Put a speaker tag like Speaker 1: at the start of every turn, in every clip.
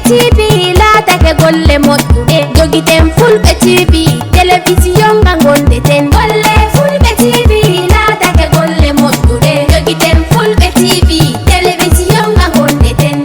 Speaker 1: TV laatake golle moƴƴuɗe jogiten Fulɓe TV télévision nga gondeten golle Fulɓe TV laatake golle moƴƴuɗe jogiten Fulɓe TV télévision nga gondeten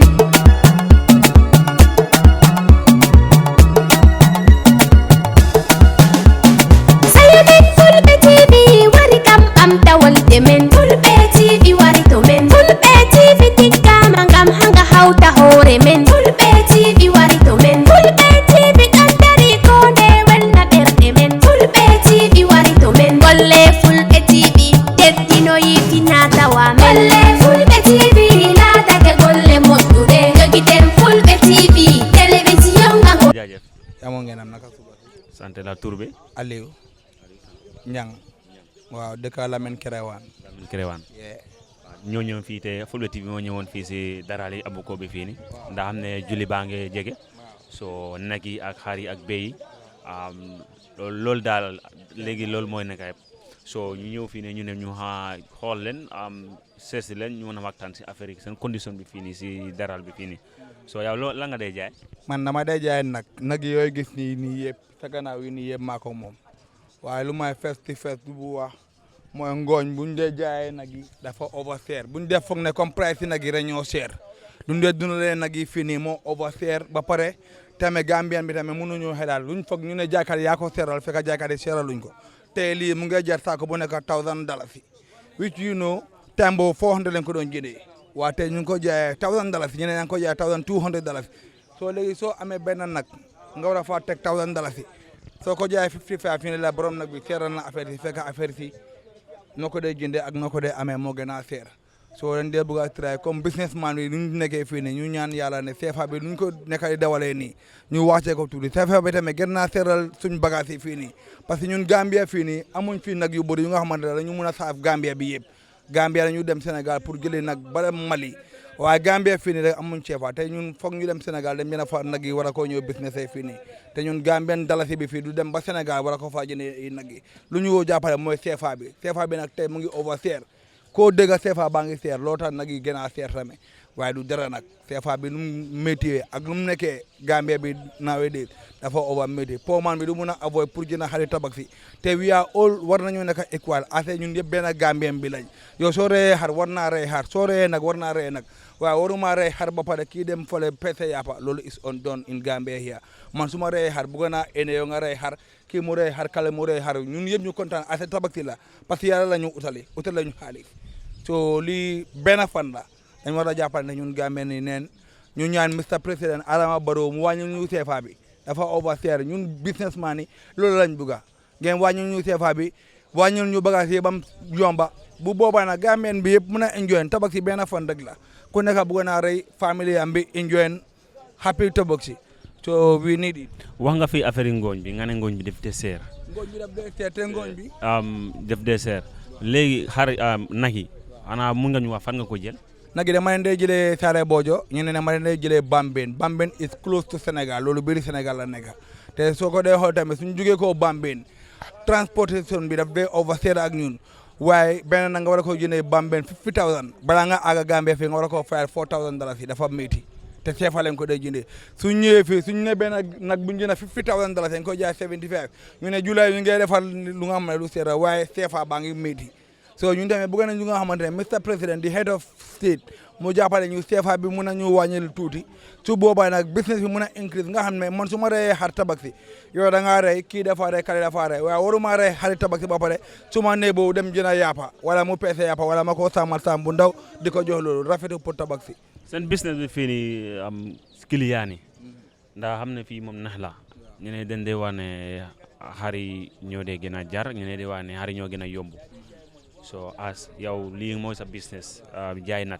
Speaker 1: sayamin Fulɓe TV wari kam ɓamtawolde men Fulɓe TV wari to men Fulɓe TV tikkama ngam hanga hawta hoore men Fulɓe TV wari to men Fulɓe TV ɗon dari kode welna ɓerɗe men Fulɓe TV wari to men golle Fulɓe TV teddino yitina tawa men golle Fulɓe TV laatake golle moƴƴuɗe jogiten Fulɓe TV télévision nga
Speaker 2: jaajëf
Speaker 3: amoo ngeen am naka suba
Speaker 2: sant la tur bi
Speaker 3: Aliou Ñang waaw dëkk Lamine Kerewaan
Speaker 2: Lamine Kerewaan ñoo ñëw fii te Fulɓe TV moo ñëwoon fii si Darali Abuko bi fii nii ndax xam ne julli baa ngi jege so nag yi ak xar yi ak béy yi loolu daal léegi loolu mooy nekk yëpp so ñu ñëw fii ne ñu ne ñu xool leen seet si leen ñu mën a waxtaan si affaire yi seen condition bi fii nii si daral bi fii nii so yow loolu la nga day jaay.
Speaker 3: man dama day jaay nag yooyu gis nii yëpp sa gannaaw yi nii yëpp maa ko moom waaye lu may fees bu wax mooy ngooñ buñ dee jaayee nag yi dafa overseer buñ dee foog ne comme price yi nag yi rek ñoo seer duñ dee dundalee nag yi fii nii moo overseer ba pare tamit Gambien bi tamit mënuñoo xelal luñ foog ñu ne jaaykat yaa ko seeral fekk jaaykat yi seeraluñ ko te lii mu ngi jar saako bu nekk $1,000 which you know time boobu 400 lañ ko doon jëndee waa tey ñu ngi ko jaayee $1,000 ñeneen yaa ngi ko jaayee $1,200 soo léegi soo amee benn nag nga war a faa teg $1,000 soo ko jaayee 55 ñu ne la borom nag bi seeral na affaire yi fekk affaire yi noo ko dee jëndee ak noo ko dee amee moo gën a seer soo leen dee bëgg a try comme businessman bi ñu nekkee fii nii ñu ñaan yàlla ne CFA bi nuñ ko nekk di dawalee nii ñu wàccee ko tuuti CFA bi tamit gën naa seeral suñ bagage yi fii nii parce que ñun Gambia fii nii amuñ fii nag yu bëri yu nga xamante ne dañu mun a saaf Gambia bi yëpp Gambia dañu dem Sénégal pour jëlee nag ba Mali waaye Gambia fii nii rek amuñ CFA te ñun foog ñu dem Sénégal dem jënd fa nag yi war a koo ñëw business fii nii te ñun Gambien dalasi bi fii du dem ba Sénégal war a ko faa jëndee nag yi lu ñu woo jàppale mooy CFA bi nag tey mu ngi overseer koo dégg CFA baa ngi seer loo tax nag yi gën a seer tamit waaye du dara nag CFA bi nu mu métier ak nu mu nekkee Gambia bi nowadays dafa over métier pooman bi du mun a avoid pour jënd xarit tabax si te we are all war nañoo nekk equal ase ñun yëpp benn Gambien bi lañ yow soo reyee xar war naa rey xar soo reyee nag war naa rey nag waaye waruma rey xar ba pare kii dem fole pese yàppa loolu is on done in Gambia here man su ma reyee xar bëgg naa ene yow nga rey xar kii mu rey xar kale mu rey xar ñun yëpp ñu kontaan ase tabax si la parce que yàlla la ñu utal la ñu xaalis so lii benn fan la dañ war a jàppale ne ñun Gambien ni neen ñu ñaan Mr President Adama Barrow mu wàññi ñu CFA bi dafa overseer ñun businessman yi loolu lañ bëgg ngeen wàññi ñu CFA bi wàññi ñu bagage yi bam yomba bu boobaa nag Gambien bi yëpp mën a enjoy tabaski benn fan rek la ku nekk bëgg naa rey famille am bi enjoy happy tabaski so we need it.
Speaker 2: wax nga fi affaire ngooñ bi nga ne ngooñ bi def dee seer.
Speaker 3: ngooñ bi daf dee seer te ngooñ bi.
Speaker 2: def dee seer léegi xar nag yi xanaa mun nga ñu wax fan nga ko jël.
Speaker 3: nag yi dama leen day jëlee Sare Bojo ñu ne ma leen day jëlee Bambeen is close to Sénégal loolu biir Sénégal la nekk te soo ko dee xool tamit suñu jugee koo Bambeen transportation bi daf dee overseer ak ñun waaye benn na nga war a ko jëndee Bambeen 50,000 balaa nga àgg Gambie fii nga war a koo fayal $4,000 yi dafa métti te CFA lañ ko day jëndee suñ ñëwee fii suñ ne benn nag bu ñu jëndee $50,000 dañ ko jaay 75 ñu ne July ñu ngi defal lu nga xam ne lu seer waaye CFA baa ngi métti so ñun tamit bëgg nañ ñu nga xamante ne Mr President di head of state mu jàppale ñu CFA bi mun a ñu wàññil tuuti su boobaa nag business bi mun a increase nga xam ne man su ma reyee xar tabaski yow da ngaa rey kii dafa rey kale dafa rey waaye waruma rey xari tabaski ba pare su ma nee boobu dem jënd yàppa wala mu peese yàppa wala ma ko sàmmal sàmm bu ndaw di ko jox loolu rafetu pour tabaski.
Speaker 2: seen business bi fii nii am client yi ndax xam ne fii moom nax la ñu ne dañ dee wax ne xar yi ñoo dee gën a jar ñu ne di wax ne xar yi ñoo gën a yomb so as yow lii mooy sa business jaay nag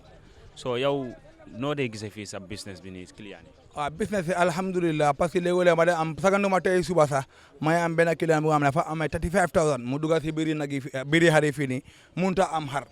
Speaker 2: so yow noo dee gisee fii sa business bi nii client yi.
Speaker 3: waaw business bi alhamdulilah parce que léegi-léeg ma de am saganduma tey suba sax may am benn client bu nga xam ne dafa amee 35,000 mu dugal si biiri nag yi biiri xar yi fii nii mënut a am xar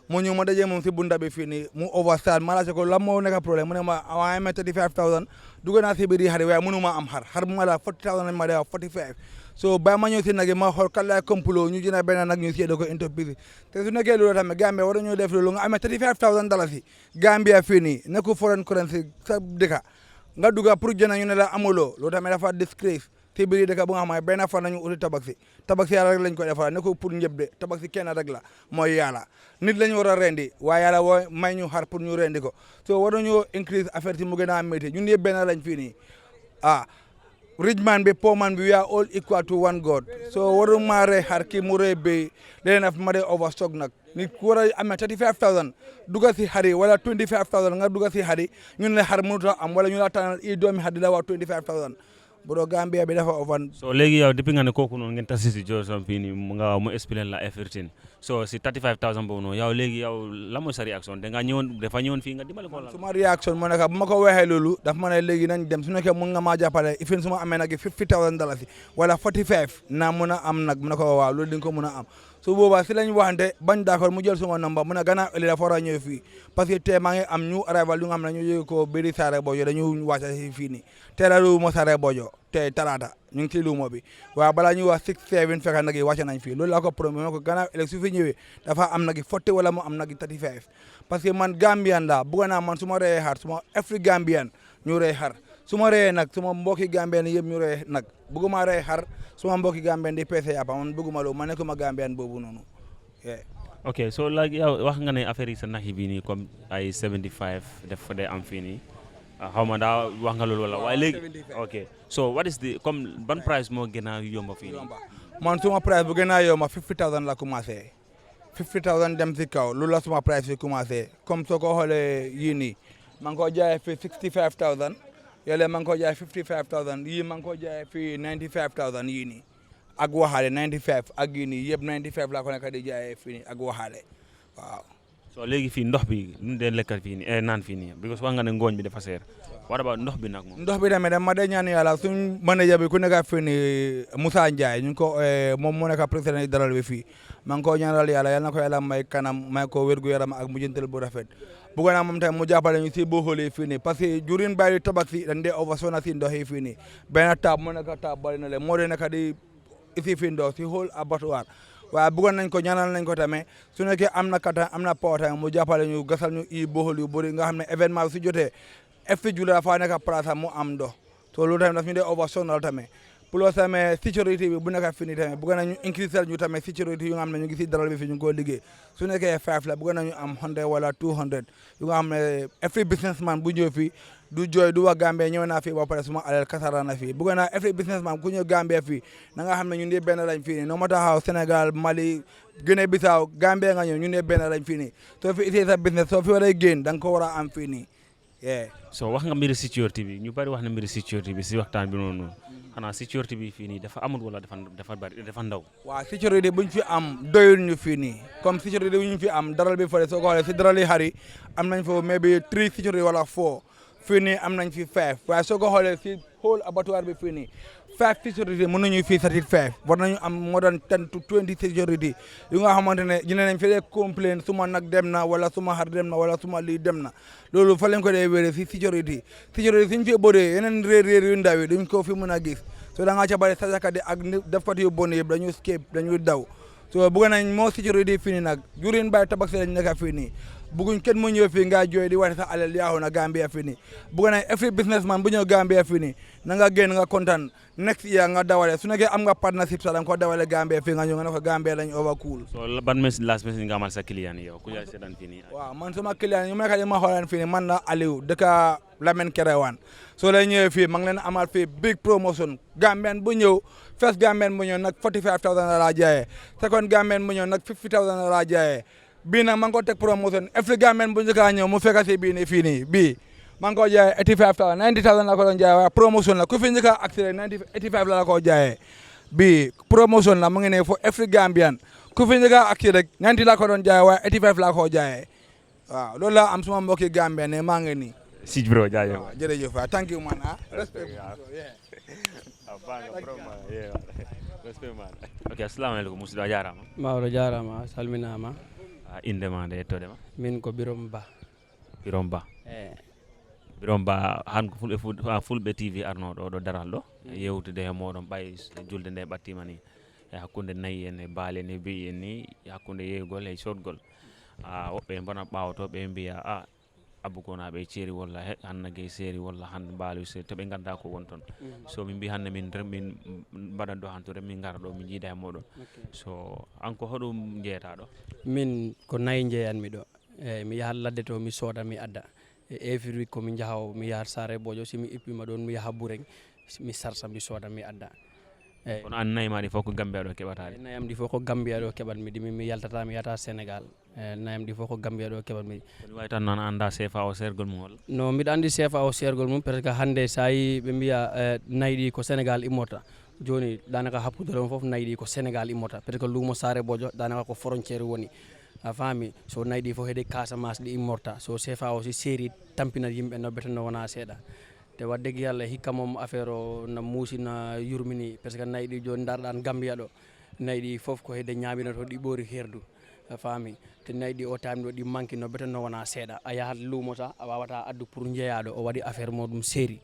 Speaker 3: mu ñëw ma dajee moom si bunda bi fii nii mu overstart ma laajte ko lan moo nekk problème mu ne ma waaye amee 35,000 dugal naa si biiri xar yi waaye mënuma am xar bu ma la 40,000 ma de 45 so ba ma ñëw si nag yi ma xool kan laay complot ñu jënd benn nag ñu séddoo ko entreprise te su nekkee loolu tamit Gambia war nañoo def loolu nga amee $35,000 yi Gambia fii nii nekkul foreign currency sa dëkka nga dugga pour jënd ñu ne la amuloo loolu tamit dafa disgrace ci biir dëkk bu nga xam ne benn fan nañu uti tabaski yàlla rek lañ ko defal ne ko pour ñëpp de tabaski kenn rek la mooy yàlla nit lañu war a rendi waaye yàlla woo may ñu xar pour ñu rendi ko so war nañu increase affaire ci mu gën a métti ñun yëpp benn lañ fii nii rich man bi poor man bi we are all equal to one God so waru maa rey xar kii mu rey béy léegi nag ma dee overstock nag nit ku war a amee 35000 duga si xari wala 25000 nga duga si xari ñun ne xar mënut a am wala ñu la tànnal i doomi xar di la wax 25000 bro Gambia bi dafa ofan
Speaker 2: so léegi yow depuis nga ne kooku noonu ngeen tasi si Johnson fii nii mu explain la everything so si 35000 boobu noonu yow léegi yow la mooy sa réaction dafa ñëwoon fii nga dimbale ko la
Speaker 3: suma réaction moo nekk bu ma ko waxee loolu daf ma ne léegi nañ dem su nekkee mun nga maa jàppale ifin su ma amee nag $50,000 wala 45 naa mun a am nag mu ne ko waaw loolu di nga ko mun a am su boobaa si lañ waxante bañ d'accord mu jël suma number mu ne gannaaw ëllëg dafa war a ñëw fii parce que tey maa ngi am ñu arrival yu nga xam ne ñu yëg ko biiri Saare Bojo dañu wàcca si fii nii tey la luuma Saare Bojo tey talaata ñu ngi si luuma bi waaw balaa ñuy wax 6 7 fekk nag yi wàcce nañ fii loolu laa ko promis ma ko gannaaw ëllëg su fi ñëwee dafa am nag 40 wala mu am nag 35 parce que man Gambian la bëgg naa man su ma reyee xar suma every Gambian ñu rey xar su ma reyee nag suma mbokki Gambian yëpp ñu rey nag bëgguma rey xar suma mbokki Gambian di peese yàppa man bëgguma loolu ma nekkuma Gambian boobu noonu
Speaker 2: ok so like yow wax nga ne affaire yi sa nax yi bii nii comme ay 75 def fa day am fii nii xaw ma daa wax nga loolu wala waaye léegi ok so what is the comme ban price moo gën a yomba fii nii
Speaker 3: man suma price bu gën a yomba 50000 la commencé 50000 dem si kaw loolu la suma price fi commencé comme soo ko xoolee yii nii maa ngi ko jaayee fi 65000 yële maa ngi ko jaayee 55000 yii maa ngi ko jaayee fi 95000 yii nii ak waxaale 95 ak yii nii yëpp 95 laa ko nekk di jaayee fii nii ak waxaale waaw.
Speaker 2: so léegi fii ndox bi nu dee lekkal fii nii naan fii nii because wax nga ne ngooñ bi dafa seer what about ndox bi nag moom.
Speaker 3: ndox bi tamit dama de ñaan yàlla suñ manager bi ku nekk fii nii Moussa Ndiaye ñu ngi ko moom moo nekk président yi dalal bi fii maa ngi ko ñaanal yàlla yal na ko yàlla may kanam may ko wérgu yaram ak mujjantal bu rafet bëgg naa moom tamit mu jàppale ñu si boo xoolee fii nii parce que jurin bàyyi tabax si dañ dee oversona si ndox yi fii nii benn taab mu nekk taab bari na le moo dee nekk di isi fi ndox si whole abattoir waaye bëggoon nañ ko ñaanal nañ ko tamit su nekkee am na kattan am na power mu jàppale ñu gasal ñu i boxol yu bëri nga xam ne événement bi su jotee FT Jula dafa nekk place mu am ndox to loolu tamit daf ñu dee oversonal tamit plus tamit sécurité bi bu nekk fii nii tamit bëgg nañu increase ñu tamit sécurité yu nga xam ne ñu ngi si daral bi fi ñu ngi ko liggéey su nekkee 5 la bëgg nañu am 100 wala 200 yu nga xam ne every businessman bu ñëw fii du jooy du wax Gambie ñëw naa fii ba pare suma alal kasara na fii bëgg naa every businessman ku ñëw Gambie fii na nga xam ne ñun de benn lañ fii nii no matter how Sénégal Mali Guinée Bissau Gambie nga ñëw ñun de benn lañ fii nii soo fi itee sa business soo fi war a génn da nga ko war a am fii nii
Speaker 2: so wax nga mbiri sécurité bi ñu bari wax na mbiri sécurité bi si waxtaan bi noonu xanaa sécurité bi fii nii dafa amul wala dafa bari dafa ndaw
Speaker 3: waaw sécurité buñ fi am doyul ñu fii nii comme sécurité buñ fi am daral bi fële soo ko xoolee si daral yi xari am nañ foofu maybe 3 sécurité wala 4 fii nii am nañ fi 5 waaye soo ko xoolee si whole abattoir bi fii nii 5 sécurité mënuñu fii satit 5 war nañu am more than 10 to 20 sécurité yu nga xamante ne ñu ne nañ fi dee complain suma nag dem na wala suma xar dem na wala suma lii dem na loolu fa lañ ko dee wéree si sécurité suñ fi bodee yeneen réer yu ndaw yi duñ ko fi mën a gis so da ngaa ca bari sajakati ak defkat yu bon yëpp dañu escape dañuy daw so bëgg nañ moo sécurité fii nii nag jurin bàyyi tabax si lañ nekk fii nii bëgguñ kenn mu ñëw fii nga jooy di wate sa alal yaaxu na Gambia fii nii bëgg nañ every businessman bu ñëw Gambia fii nii na nga génn nga kontaan next year nga dawale su nekkee am nga partnership sax da nga ko dawale Gambia fii nga ñëw nga ne ko Gambia lañ over cool
Speaker 2: so ban last message nga amal sa client yow ku jaay seetaan fii nii
Speaker 3: waaw man sama client ñu ma nekk di ma xoolaan fii nii man la Aliou dëkk Lamen Kerewan soo lay ñëwee fii ma ngi leen amal fii big promotion Gambian bu ñëw first Gambian bu ñëw nag 45000 la laa jaayee second Gambian bu ñëw nag 50000 la laa jaayee bii nag ma ngi ko teg promotion every Gambian bu njëkk a ñëw mu fekk si bii nii fii nii bii maa ngi ko jaayee 85000 90000 la ko doon jaayee waaye promotion la ku fi njëkk a accès 85 la ko jaayee bii promotion la mu ngi ne for every Gambian ku fi njëkk a accès rek 90 la ko doon jaayee waaye 85 la ko jaayee waaw loolu la am suma mbokki Gambian ne maa ngi nii
Speaker 2: Sij bro jaajëf
Speaker 3: jërëjëf waay thank you man respect
Speaker 2: ok assalamu alaikum musidɗo a jarama
Speaker 4: mawɗo jarama salminama
Speaker 2: inde ma nde yettode ma
Speaker 4: min ko Birom Ba
Speaker 2: Birom Ba han ko fulɓe TV arnoɗo ɗo daral ɗo yewtude e moɗon ɓay julde nde ɓattima ni e hakkude nayyi en e baali en e beyi en ni hakkude yeygol e sotgol woɓɓe bona ɓawotoɓe mbiya abuko naɓe ceeri walla han nagge seeri walla han mbaalu seeri to ɓe ganda ko won toon so min mbi hannde min mbaɗan ɗo han to min ngara ɗo min jiida e moɗon so an ko hoɗum jeeyata ɗo
Speaker 4: min ko nayi jeeyanmi ɗo eyyi mi yaha ladde to mi sooda mi adda every week komi jaha mi yaha Saare Bojo simi ippima ɗon mi yaha Bureng mi sarsa mi sooda mi adda eyyi
Speaker 2: kono an nayi maɗi fof ko Gambia ɗo keɓataɗi
Speaker 4: nayam ɗi fof ko Gambia ɗo keɓatmi ɗi mi yaltata mi yahata Sénégal nayam ɗi fof ko Gambia ɗo keɓatmi
Speaker 2: kono way tan noon anda CFA o sergol mum walla
Speaker 4: no mbiɗa andi CFA o sergol mum parce que hannde sa yi ɓe mbiya nayi ɗi ko Sénégal immorta joni danaka happudere on fof nayi ɗi ko Sénégal immorta peut être que luumo Saare Bojo danaka ko frontiére woni a faami so nayi ɗi fof heede Casamance ɗi immorta so CFA o si séri tampina yimɓe no beteno wona seeɗa te wadde gi Yallah hikka mom affaire o na muusi na yurmini parce que nayi ɗi joni darɗan Gambia ɗo nayi ɗi fof ko heede ñaaminoto ɗi ɓoori herdu a faami te nayi ɗi o time ɗo ɗi manque no beteno wona seeɗa a yahat luumo ta a wawata addu pour jeeyaɗo o waɗi affaire muɗum séri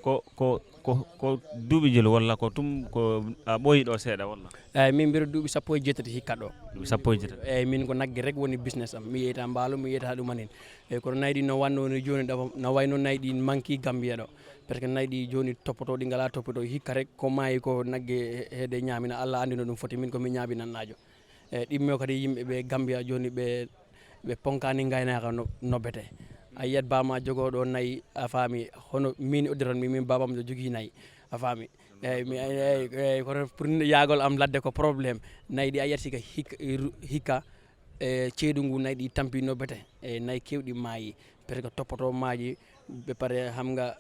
Speaker 2: ko duuɓi jelu walla ko tum ko ɓooyi ɗo seeɗa walla
Speaker 4: eyyi min mbiɗa duuɓi 17 hikka ɗo
Speaker 2: duuɓi 17
Speaker 4: eyyi min ko naggue rek woni business am mi yeyta mbaalo mi yeyta ɗumanin eyyi kono nayi ɗi no wannoni joni ɗo no wayno nayi ɗi manqui Gambia ɗo par ce que nayi ɗi joni toppoto ɗi ngala toppoto hikka rek ko maayi ko naggue heede ñamina Allah andi no ɗum foti min komi ñaminannajo eyyi ɗimmo kadi yimɓeɓe Gambia joni ɓe ponkani gaynaka nobbete a yiyat bama jogoɗo nayyi a faami hono min oddiranmi min babam ɗo jogui nayyi a faami eyyi kono pour yaagol am ladde ko probléme nayyi ɗi a yiyat sika hikka ceeɗu ngu nayyi ɗi tampi nobbete eyyi nayyi kewɗi maayi peut être que toppoto maaji ɓe paare hamga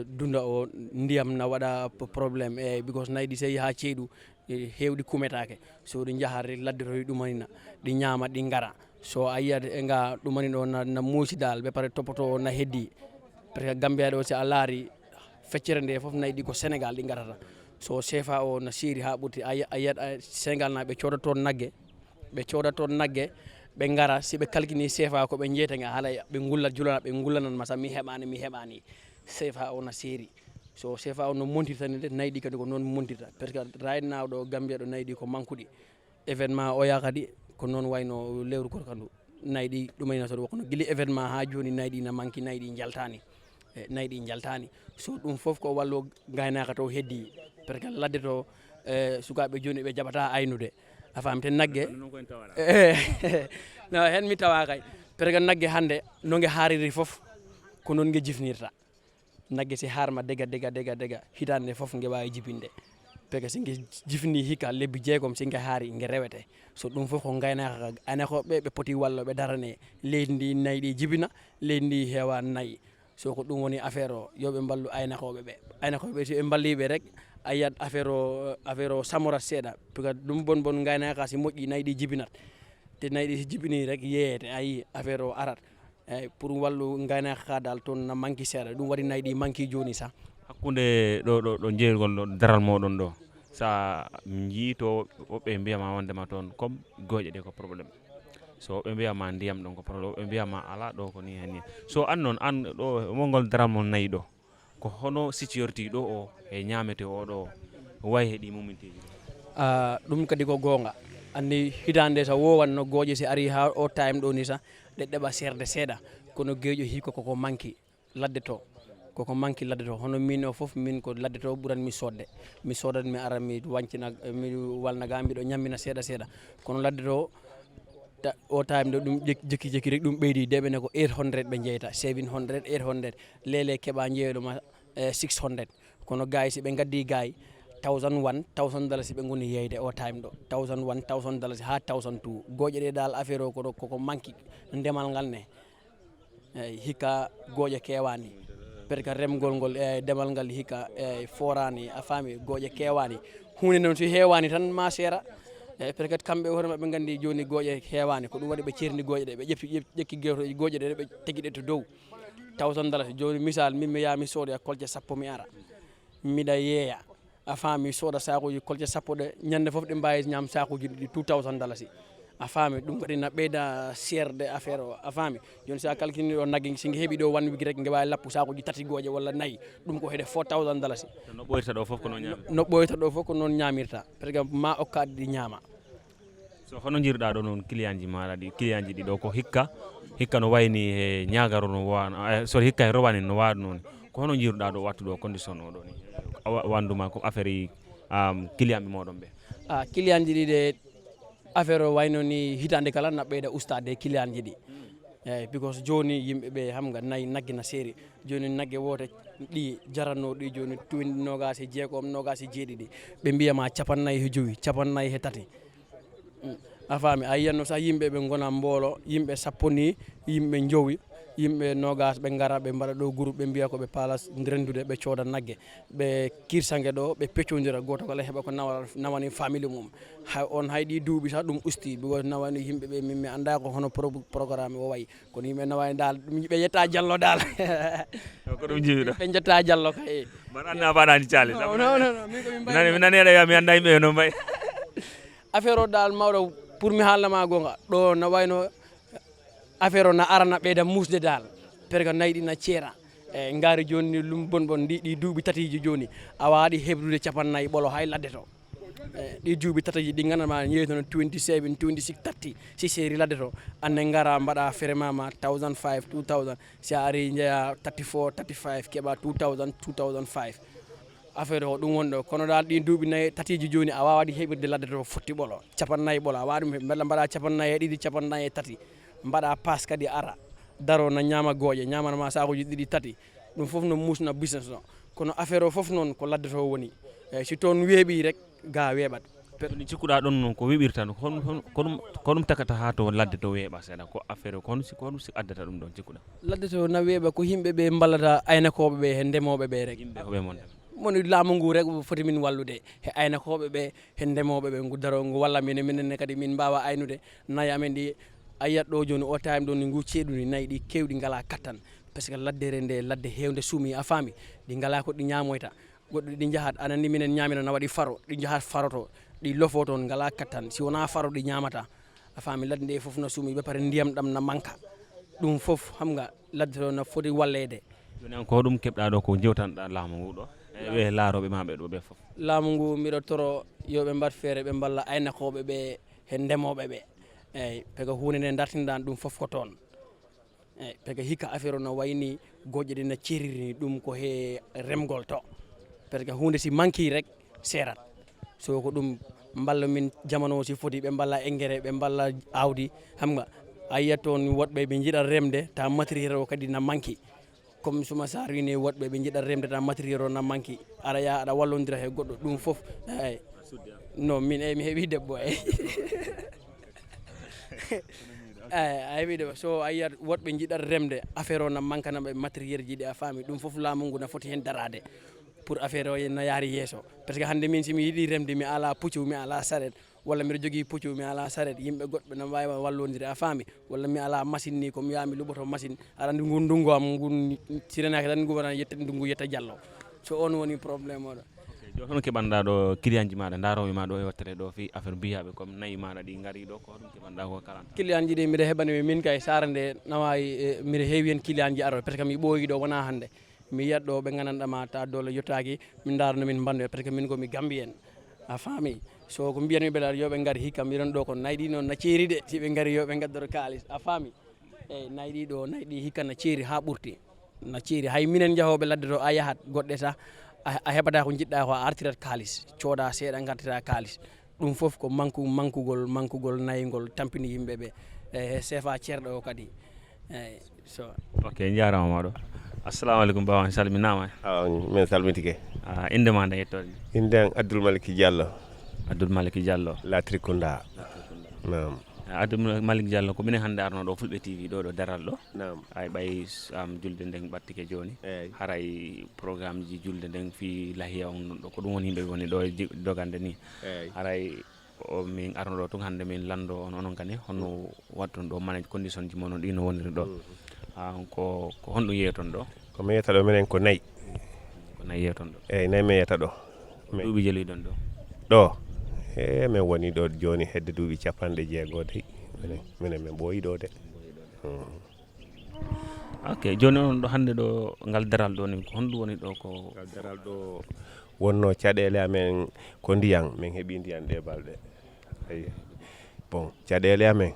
Speaker 4: dunda o ndiyam na waɗa probléme eyyi because nayyi ɗi so yeehi ha ceeɗu hewɗi kumetake so ɗi jahare ladde to ɗumanina ɗi ñaama ɗi ngara so a yiyat nga ɗumani ɗo na muusi dal ɓe paare toppoto na heddi parce que Gambia ɗo si a laari feccere nde foof nayyi ɗi ko Sénégal ɗi garata so CFA o na seeri ha ɓurti a yiyat Sénégal na ɓe coodat toon naggue ɓe gara si ɓe calkini CFA ko ɓe jeeytanga haala ɓe gullat julana ɓe gullananma sa mi heɓani CFA o na seeri so CFA o no montirtani de nayyi ɗi kadi ko noon montirta parce que right now ɗo Gambia ɗo nayyi ɗi ko manqueɗi événement oya kadi ko noon wayno lewru korkandu nayyi ɗi ɗumanina to kono guili événement ha joni nayyi ɗi na manqui nayyi ɗi jaltani so ɗum foof ko wallo gaynaka to heddi parce que ladde to sukaɓe joni ɓe jaɓata aynude a famte naggue no hen mi tawa kay parce que naggue hande nogue hariri foof ko noon gue jifnirta naggue si harma dega hitande nde foof gue wawi jibinde parce que singue jifni hikka lebbi jeegom singue haari gue rewete so ɗum foof ko gaynaka anakoɓe ɓe poti walloɓe darane leydi ndi nayyi ɗi jibina leydi ndi heewa nayyi so ko ɗum woni affaire o yoɓe mballu aynakoɓe si ɓe balliɓe rek a yiyat affaire o samorat seeɗa parce que ɗum bon gaynaka si moƴƴi nayyi ɗi jibinat te nayyi ɗi si jibini rek yeeyete ayi affaire o arat eyyi pour wallu gaynaka ka dal toon na manqui seeɗa ɗum waɗi nayyi ɗi manqui joni sa
Speaker 2: hakkude ɗo jeergol ɗo daral moɗon ɗo sa jiito woɓɓe mbiyama wondema toon comme gooƴe ɗe ko probléme so woɓɓe mbiyama ndiyam ɗon ko probléme woɓɓe mbiyama ala ɗo ko ni hen ni so an noon an ɗo molngol daral mon nayyi ɗo ko hono sicorti ɗo o e ñamete oɗo wayi heeɗi muminteji
Speaker 4: ɗum kadi ko gonga andi hitande so wowanno gooƴe si ari ha o time ɗo ni sa ɗe ɗeɓa serde seeɗa kono geeƴo hikka koko manqui ladde to hono min o foof min ko ladde to ɓuranmi sodde mi sodat mi ara mi wancina mi walnaga mbiɗo ñammina seeɗa kono ladde to o time ɗo ɗum jekki rek ɗum ɓeydi deɓene ko 800 ɓe jeyta 700 800 lele keeɓa jeeyoɗoma 600 kono gay si ɓe gaddi gay 1000 dalasi ɓe goni yeyde o time ɗo 1000 dalasi ha 1002 gooƴe ɗe dal affaire o koko manqui ndemal ngal ne eyyi hikka gooƴe kewani parce que remgol ngol e ndemal ngal hikka e forani a faami gooƴe kewani hunde noon so hewani tan ma seera eyyi peut être kamɓe hoore mabɓe gandi joni gooƴe hewani ko ɗum waɗi ɓe cerni gooƴe ɗe ɓe ƴekki gooƴe ɗe ɓe teguiɗe to dow 1000 dalasi joni misal min mi yaha mi soodoya kolƴe sappo mi ara miɗa yeeya a faami sooda sakuji kolƴe sappo ɗe ñande foof ɗe mbawi ñam sakuji ɗi 2000 dalasi a faami ɗum kadi na ɓeyda serde affaire o a faami joni sa calcule ɗo naggue singue heeɓi ɗo 1 week rek gue wawi lappu sakuji 3 gooƴe walla 4 ɗum ko heede 4000 dalasi
Speaker 2: no ɓoyta ɗo foof ko noon ñamirta
Speaker 4: no ɓoyta ɗo foof ko noon ñamirta par exemple ma okkade ɗi ñaama
Speaker 2: so hono jiruɗa ɗo noon client ji maɗa ɗi client ji ɗi ɗo ko hikka hikka no wayni e ñagaro no wano sorry hikka e rowani no waano noon ko hono jiiruɗa ɗo wattu ɗo condition o ɗo ni wanduma ko affaire client ɓe moɗon ɓe
Speaker 4: client ji ɗi de affaire o wayno ni hitande kala na ɓeyda ustade client ji ɗi eyyi because joni yimɓe ɓe hamga nayi nagge na seeri joni nagge wote ɗi jaranno ɗi joni nogas e jeegom nogas e jeeɗiɗi ɓe mbiyama 45 53 a faami a yiyanno sa yimɓe ɓe gona mboolo yimɓe sappo ni yimɓe jowi yimɓe nogas ɓe gara ɓe mbaɗa ɗo groupe ɓe mbiya koɓe palas rendude ɓe cooda nagge ɓe kirsangue ɗo ɓe peccodira goto kala heeɓa ko nawani famille mum on hayɗi duuɓi sa ɗum usti because nawani yimɓe ɓe min mi anda ko hono programme o wayi kono yimɓe nawani dal ɓe yetta Diallo dal
Speaker 2: ko ɗum jiiɗa
Speaker 4: ɓe jetta Diallo kay
Speaker 2: man anna mbaɗani caali
Speaker 4: non
Speaker 2: mi nani eɗa mi anda yimɓe no mbayi
Speaker 4: affaire o dal mawɗo pour mi haalnama gonga ɗo no wayno affaire o na arana ɓeyda musde dal perga nayi ɗi na ceera e gaari joni lum bon ɗi duuɓi tatiji joni a waɗi heɓdude 40 ɓolo hay ladde to ɗi duuɓi tatiji ɗi gandanma yeytono 27 26 30 si séri ladde to anne gara mbaɗa fere mama 1005 2000 si a ari jeeya 34 35 keeɓa 2000 2005 affaire o ɗum wonɗo kono dal ɗi duuɓi nayyi tatiji joni a wawaɗi heɓirde ladde to fotti ɓolo 40 ɓolo a waɗi ɗum mbaɗa 42 43 mbaɗa passe kadi ara daro na ñama gooƴe ñamanama sakuji ɗiɗi tati ɗum foof no musna business o kono affaire o foof noon ko ladde to woni eyyi si toon weeɓi rek ga weeɓat
Speaker 2: ni cikkuɗa ɗon noon ko weɓirta ko ɗum takata ha to ladde to weeɓa seeɗa ko affaire ko ɗum si addata ɗum ɗon cikkuɗa
Speaker 4: ladde to na weeɓa ko yimɓeɓe ballata aynakoɓe ɓe he ndemoɓe ɓe rek
Speaker 2: yimɓe koɓe mon
Speaker 4: moni laamu ngu rek foti min wallude he aynakoɓe ɓe he ndemoɓe ɓe ngu daro ngu walla minenne kadi min mbawa aynude nayi amen ɗi a yiyat ɗo joni o time ɗo ni ngu ceeɗu ni nayi ɗi kewɗi ngala kattan par ce que laddere nde ladde hewde suumi a faami ɗi ngala ko ɗi ñamoyta goɗɗo ɗi jahat anandi minen ñamina na waɗi faro ɗi jahat faroto ɗi lofo toon ngala kattan si wona faro ɗi ñamata a faami ladde nde foof no suumi ɓe pare ndiyam ɗam na manka ɗum foof hamga ladde to no foti wallede
Speaker 2: joni an ko ɗum keɓɗa ɗo ko jewtanɗa laamu ngu ɗo ɓe laaroɓe ma ɓe ɗo ɓe foof
Speaker 4: laamu ngu mbiɗo toro yoɓe mbat feere ɓe mballa aynakoɓe ɓe he ndemoɓe ɓe eyyi pega hunde nde dartinɗan ɗum foof ko toon eyyi pega hikka affaire o no wayni goƴƴe ɗe no ceeririni ɗum ko he remgol to parce que hunde si manqui rek seerat so ko ɗum mballa min jamano si foti ɓe mballa engrais ɓe mballa awdi hamga a yiyat toon woɗɓe ɓe jiiɗa remde ta matériel o kadi na manqui comme suma sar wini woɗɓe ɓe jiiɗa remde ta matériel o na manqui aɗa yaa aɗa wallodira he goɗɗo ɗum foof eyyi non min eyyi mi heeɓi debbo eyyi eyyi a heeɓi debbo so a yiyat woɗɓe jiiɗat remde affaire o na manquanaɓe matériel ji ɗi a faami ɗum foof laamu ngu na foti hen darade pour affaire o na yaari yeeso par ce que hande min simi yiiɗi remde mi ala puccu mi ala saret walla mbiɗa jogui puccu mi ala saret yimɓe goɗɓe no mbawi wallodire a faami walla mi ala machine ni komi yaha mi luɓoto machine aɗa andi ngu ndungu am ngu sirenaki tan ngu wona yetta ndungu yetta Diallo so on woni probléme oɗo
Speaker 2: joni hono keɓanɗa ɗo client ji maɗa daroɓe ma ɗo e wattere ɗo fi affaire biyaɓe comme nayyi maɗa ɗi gaari ɗo ko hoɗum keɓanɗa ko kalanta
Speaker 4: client ji ɗi mbiɗa heɓani min kay sara nde nawawi mbiɗa heewi hen client ji aroɓe par ce que mi ɓooyi ɗo wona hande mi yiyat ɗo ɓe gandanɗama ta dole yettaki min darno min bandu par ce que min komi Gambien a faami so ko mbiyanmi ɓeɗa yoɓe gaari hikka mbiɗon ɗo ko nayi ɗi noon na ceeri de siɓe gaari yoɓe gaddoro kalis a faami eyyi nayi ɗi ɗo nayi ɗi hikka na ceeri ha ɓurti na ceeri hay minen jahoɓe ladde to a yahat goɗɗe sa a heɓata ko jiɗɗa ko a artirat kalis cooda seeɗa gartira kalis ɗum foof ko mankugol nayigol tampini yimɓeɓe e CFA ceerɗo o kadi eyyi so
Speaker 2: ok jarama maɗo assalamu aleykum bawan salminama
Speaker 5: min salmitike
Speaker 2: inde ma nde yettode
Speaker 5: inde Abdoul Malik Diallo
Speaker 2: Abdoul Malik Diallo
Speaker 5: Latrikunda nam
Speaker 2: Abdoul Malik Diallo ko minen hannde arno ɗo Fulɓe TV ɗo daral ɗo
Speaker 5: nam
Speaker 2: ay ɓay julde nden ɓattike joni haray programme ji julde nden fi lahiya on ɗo ko ɗum woni yimɓe woni ɗo dogande ni haray o min arno ɗo tun hannde min lando on onon kane hono watton ɗo manage condition ji monon ɗi no woniri ɗo ko honɗum yeeton ɗo
Speaker 5: ko mi yeyata ɗo minen ko nayyi
Speaker 2: yeeton ɗo
Speaker 5: eyyi nayyi mi yeyata ɗo
Speaker 2: duuɓi jeliɗon ɗo
Speaker 5: ɗo min woni ɗo joni hedde duuɓi 60 de minen min ɓooyi ɗo de
Speaker 2: ok joni on ɗo hannde ɗo ngal daral ɗo ni ko honɗum woni ɗo ko
Speaker 5: ngal daral ɗo wonno caɗele amen ko ndiyam min heeɓi ndiyam ɗe balɗe bon caɗele amen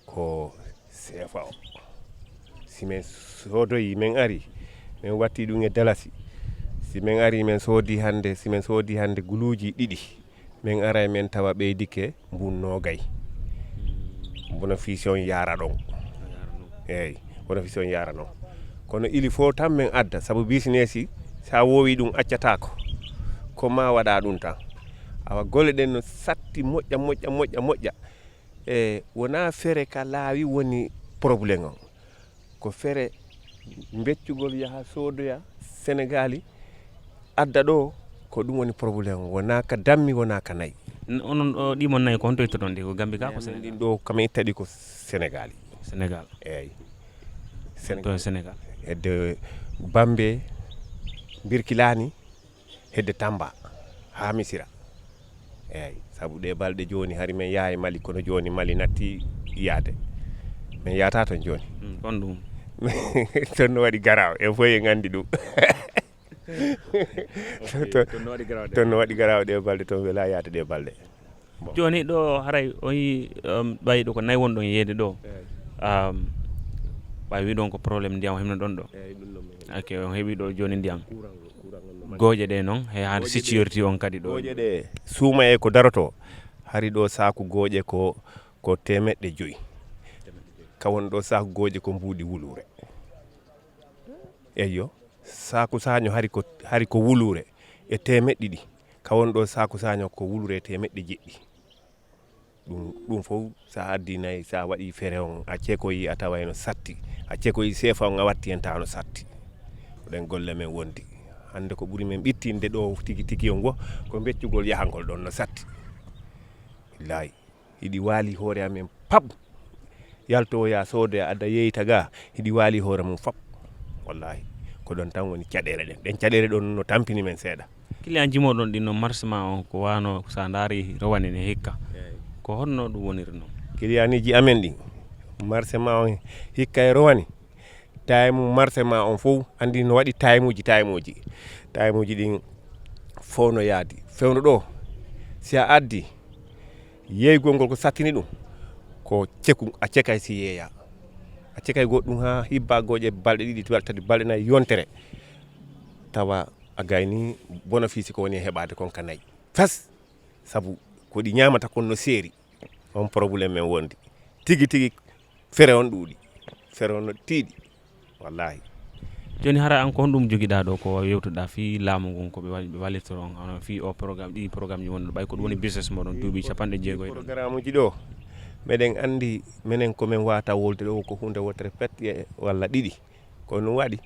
Speaker 5: ko CFA o simin sodoyi min ari min watti ɗum e dalasi simin ari min soodi hande simin soodi hande guluuji 2 min ara min tawa ɓeydike mbunno gay bénéfice on yara ɗon eyyi bénéfice on yara non kono ili fo tan min adda sabu business sa wowi ɗum accatako ko ma waɗa ɗum tan awa golle ɗen no satti moƴƴa e wona fere ka laawi woni probléme on ko fere beccugol yaha sodoya Sénégali adda ɗo ko ɗum woni probléme wona ka dammi wona ka nayi
Speaker 2: onon ɗimon nayi ko honto ittoɗon ɗi ko Gambie ka ko
Speaker 5: ɗin ɗo kamin ittaɗi ko Sénégal eyyi
Speaker 2: Sénégal
Speaker 5: hedde Bambey Birkilani hedde Tamba ha Missira eyyi sabu ɗe balɗe joni hari min yaha Mali kono joni Mali natti yaade min yata ton joni
Speaker 2: kon ɗum
Speaker 5: ton no waɗi garaw e fof en andi ɗum ton no waɗi garaw ɗe balɗe ton wela yaade ɗe balɗe
Speaker 2: joni ɗo haray o yi ɓayi ɗo ko nayi won ɗon yeede ɗo ɓawi ɗon ko probléme ndiyam hemna ɗon ɗo ok on heeɓi ɗo joni ndiyam gooƴe ɗe noon he hande sécurité on kadi ɗo
Speaker 5: gooƴe ɗe suuma e ko daroto hari ɗo saku gooƴe ko 500 kawon ɗo saku gooƴe ko mbuuɗi wulure eyyo saku saño hari ko wulure e 200 kawon ɗo saku saño ko wulure 700 ɗum fof sa addi nayi sa waɗi fere on acce ko yi a tawayno satti acce ko yi sefa on a watti hen tawno satti ɗen golle men wondi hande ko ɓuri men ɓittinde ɗo tigi on go ko beccugol yahangol ɗon no satti billahi hiɗi waali hoore amen pab yalto ya soodoya adda yeyta ga hiɗi waali hoore mum fab wallahi ko ɗon tan woni caɗele ɗen caɗele ɗon no tampini men seeɗa
Speaker 2: client jimoɗon ɗin no marsement on ko wano sa daari rowane ne hikka ko honno ɗum woniri noon
Speaker 5: clientiji amen ɗi marsement on hikka e rowani time marsement on fof andi no waɗi time uji ɗin fof no yaadi fewno ɗo si a addi yeygol ngol ko sattini ɗum ko ceku a cekay si yeeya a cekay goɗɗum ha hibba gooƴe balɗe 2 tati balɗe 4 yontere tawa a gayni bénéfice ko woni heɓade kon ka nayi fas sabu ko ɗi ñamata kon no seeri on probléme men wondi tigi fere on ɗuuɗi fere on no tiiɗi wallahi
Speaker 2: joni hara an ko honɗum joguiɗa ɗo ko yewtuɗa fi laamu ngun ko ɓe wallitoro on hono fi o programme ɗi programme ji wonɗo ɓay ko ɗum woni business moɗon duuɓi 60
Speaker 5: programme uji ɗo meɗen andi minen komin wata wolde ɗo ko hunde wotere pet walla 2 ko ɗum waɗi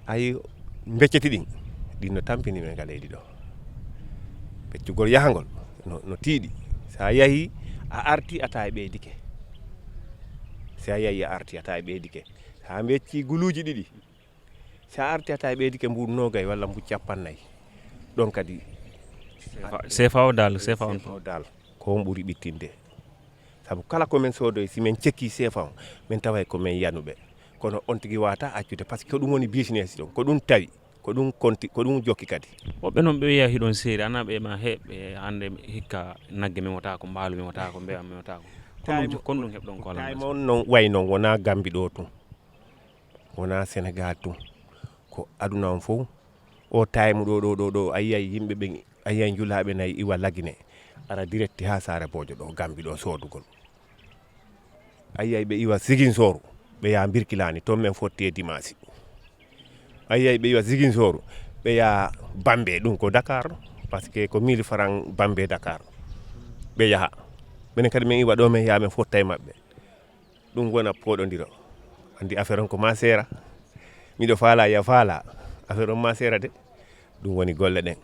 Speaker 5: ayi becceti ɗin no tampini men ga leydi ɗo beccugol yahangol no tiiɗi sa yahi a arti ata e ɓeydike sa yahi a arti ata e ɓeydike sa becci guluuji 2 sa arti ata e ɓeydike mbuɗ nogay walla mbuɗ 50 ɗon kadi
Speaker 2: CFA dal
Speaker 5: ko on ɓuri ɓittinde sabu kala ko men soodoy si men cekki CFA on min taway ko men yanuɓe kono on tigi wata accude par ce que ko ɗum woni business ɗon ko ɗum tawi ko ɗum konti ko ɗum jokki kadi
Speaker 2: woɓɓe noon ɓe wiya hiɗon seeri ana ɓe ma heɓɓe hande hikka nagge memota ko mbaalu memota ko mbeya memota ko kon ɗum heɓɗon ko
Speaker 5: time on noon way noon wona Gambie ɗo tun wona Sénégal tun ko aduna on fof o time ɗo ayiyay yimɓe ɓe ayiyay julaɓe nayi iwa lagine ara direct ha Sare Bodio ɗo Gambie ɗo sodugol ayiyay ɓe iwa Ziguinchor ɓe ya Birkilani toon men fotti e Dimasi ayiyay ɓe iwa Ziguinchor ɓe ya Bambey ɗum ko Dakar par ce que ko 1000 francs Bambey Dakar ɓe yaha minen kadi min iwa ɗo men ya men fotta e mabɓe ɗum wona poɗodiro andi affaire on ko ma seera miɗo faala ya faala affaire on ma seera de ɗum woni golle ɗen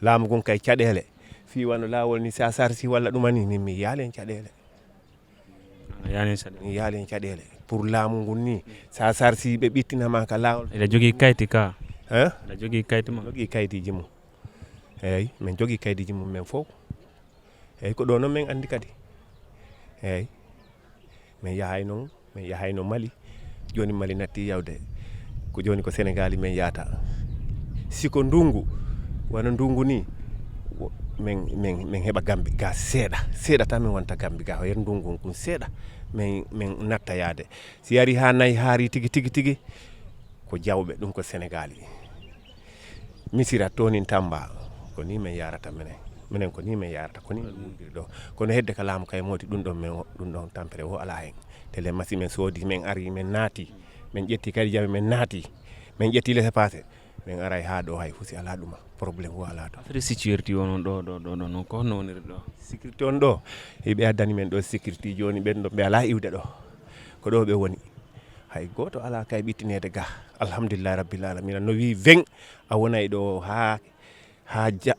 Speaker 5: laamu gon kay caɗele fi wano lawol ni sa sarsi walla ɗumani min mi yaalen caɗele mi yaalen caɗele pour laamu ngun ni sa sarsi ɓe ɓittinama ka lawol
Speaker 2: eɗa jogui kayti ka
Speaker 5: eɗa
Speaker 2: jogui kayti ma
Speaker 5: jogui kaytiji mum eyyi min jogui kaytiji mum men fof eyyi ko ɗo noon min andi kadi eyyi min yahayno Mali joni Mali natti yawde ko joni ko Sénégal min yata siko ndungu wano ndungu ni min heɓa Gambie ga seeɗa tan min wonta Gambie ga yer ndungu kun seeɗa min natta yaade si ari ha nayi haari tigi ko jawɓe ɗum ko Sénégal misira tonin Tamba ko ni min yarata minen ko ni min yarata ko ni min ɗo kono hedde ka laamu kay modi ɗum ɗon tampere o ala hen tele masi men soodi min ari min naati min ƴetti kadi jami min naati min ƴetti laissez passer min aray ha ɗo hay fusi ala ɗuma probléme o ala ɗo
Speaker 2: affaire sécurité onon ɗo non ko honno woniri ɗo
Speaker 5: sécurité on ɗo ɓe addani men ɗo sécurité joni ɓen ɗo ɓe ala iwde ɗo ko ɗo ɓe woni hay goto ala kay ɓittinede ga alhamdulillah rabbil alamin no wi 20 a wonay ɗo ha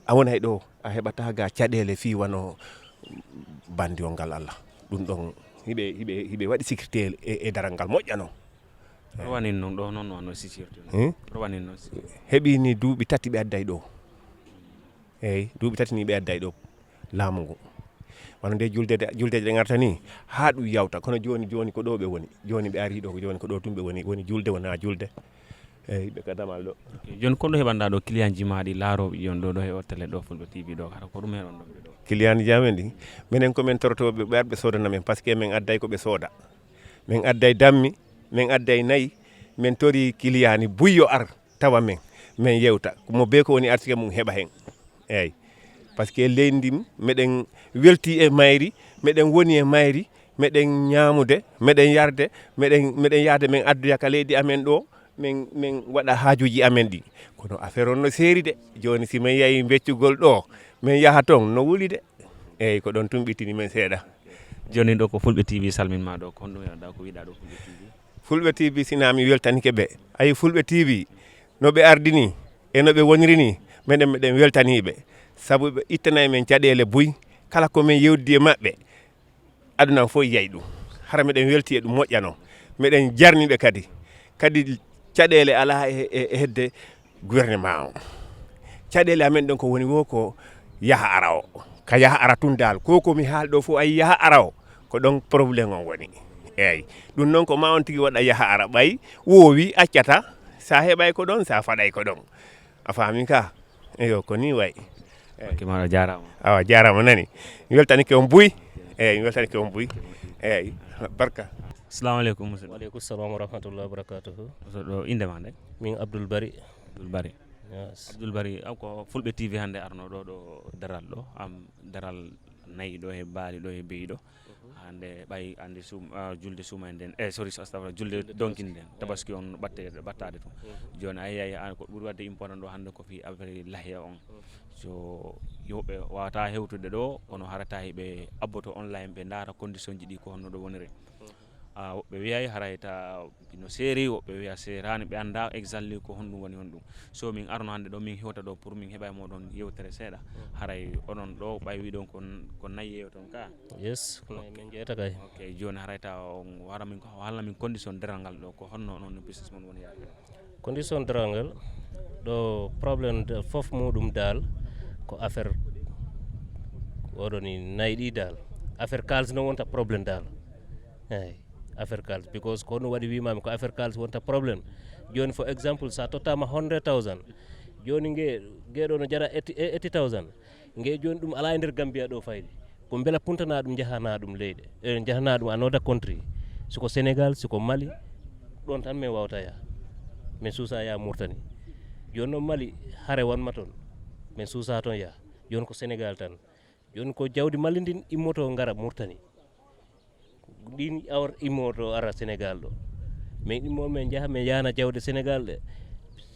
Speaker 5: a wonay ɗo a heɓata ga caɗele fi wano bandi on ngal Allah ɗum ɗon hiɓe waɗi sécurité e daral ngal moƴƴa noon
Speaker 2: rawanin noon ɗo noon wano sécurité rawanin noon
Speaker 5: heɓi ni duuɓi tati ɓe adday ɗo eyyi duuɓi tati ni ɓe adday ɗo laamu ngu wano nde juldeje ɗe garta ni ha ɗum yawta kono joni ko ɗo ɓe woni joni ɓe ari ɗo joni ko ɗo tum ɓe woni julde wona julde eyyi ɓe kadamal ɗo
Speaker 2: joni kon ɗo heɓanɗa ɗo client ji maɗi laaroɓe jon ɗo he hottele ɗo Fulɓe TV ɗo hara ko ɗum heɗon ɗo
Speaker 5: client ji amen ɗi minen komin torotoɓe ɓe arɓe sodana men par ce que min adday koɓe sooda min adday dammi min adday nayyi min tori client ni buyyo ar tawa men min yewta mo be ko woni artike mum heɓa hen eyyi par ce que leydi ndi meɗen welti e mayri meɗen woni e mayri meɗen ñamude meɗen yarde meɗen yahde min addoya ka leydi amen ɗo min waɗa haajuji amen ɗi kono affaire on no seeri de joni si min yeeyi beccugol ɗo min yaha toon no wuli de eyyi ko ɗon tumɓitini men seeɗa
Speaker 2: joni ɗo ko Fulɓe TV salminma ɗo ko honɗum heɗa ko wiɗa ɗo Fulɓe TV
Speaker 5: Fulɓe TV sina mi weltanike ɓe ayi Fulɓe TV no ɓe ardini e no ɓe woniri ni meɗen weltaniɓe saabu ɓe ittanayi men caɗele buy kala komin yewdi e maɓɓe aduna fof yeey ɗum hara meɗen welti e ɗum moƴƴa noon meɗen jarniɓe kadi caɗele ala e hedde gouvernement o caɗele amen ɗon ko woni wo ko yaha ara o ka yaha ara tun dal ko komi haal ɗo fof ayi yaha ara o ko ɗon probléme on woni eyyi ɗum noon ko ma on tigui waɗa yaha ara ɓay wowi accata sa heɓay ko ɗon sa faɗay ko ɗon a faami ka eyo ko ni way
Speaker 2: ok maɗa jarama
Speaker 5: awa jarama nani mi weltanike on buy eyyi mi weltanike on buy eyyi barka
Speaker 2: assalamu aleykum musidɗo
Speaker 6: waleykum salam wa rahmatullahi wa barakatuhu
Speaker 2: ɗo indema nde
Speaker 6: min Abdoul Bari
Speaker 2: yes. Abdoul Bari ko Fulɓe TV hande arno ɗo daral ɗo am daral nayyi ɗo e baali ɗo e beyi ɗo hande ɓay andi julde suuma en nden sorry astafurlah julde donkini nden tabaski on battade to joni a yeeyi ko ɓuuri wadde important ɗo hande ko fi affaire lahiya on so yewɓe wawata hewtude ɗo kono harata heɓe abboto online ɓe daara condition ji ɗi ko honno ɗo woniri woɓɓe wiyay harayta no seeri woɓɓe wiya serani ɓe anda exactly ko honɗum woni honɗum so min arno hande ɗo min hewta ɗo pour min heɓa moɗon yewtere seeɗa haray onon ɗo ɓay wiɗon ko nayyi yewton ka
Speaker 6: yes min jeeta kay
Speaker 2: ok joni harayta on wara min haalna min condition deral ngal ɗo ko honno noon business mon woni yaade
Speaker 6: condition deral ngal ɗo probléme fof muɗum dal ko affaire oɗoni nayyi ɗi dal affaire kalis noon wonta probléme dal eyyi affaire kalis because ko ɗum waɗi wimami ko affaire kalis wonta probléme joni for exemple sa tottama 100,000 joni ngeɗo no jara 80,000 ngue joni ɗum ala e nder Gambia ɗo fayde ko beela puntana ɗum jahana ɗum leyɗe jahana ɗum another country siko Sénégal siko Mali ɗon tan min wawata yaha min suusa yaha Mauritanie joni noon Mali haare wanma toon min suusa toon yaha joni ko Sénégal tan joni ko jawdi Mali ndin immoto gara Mauritanie ɗin awr immoto ara Sénégal ɗo min immo min jaaha min yahana jawde Sénégal ɗe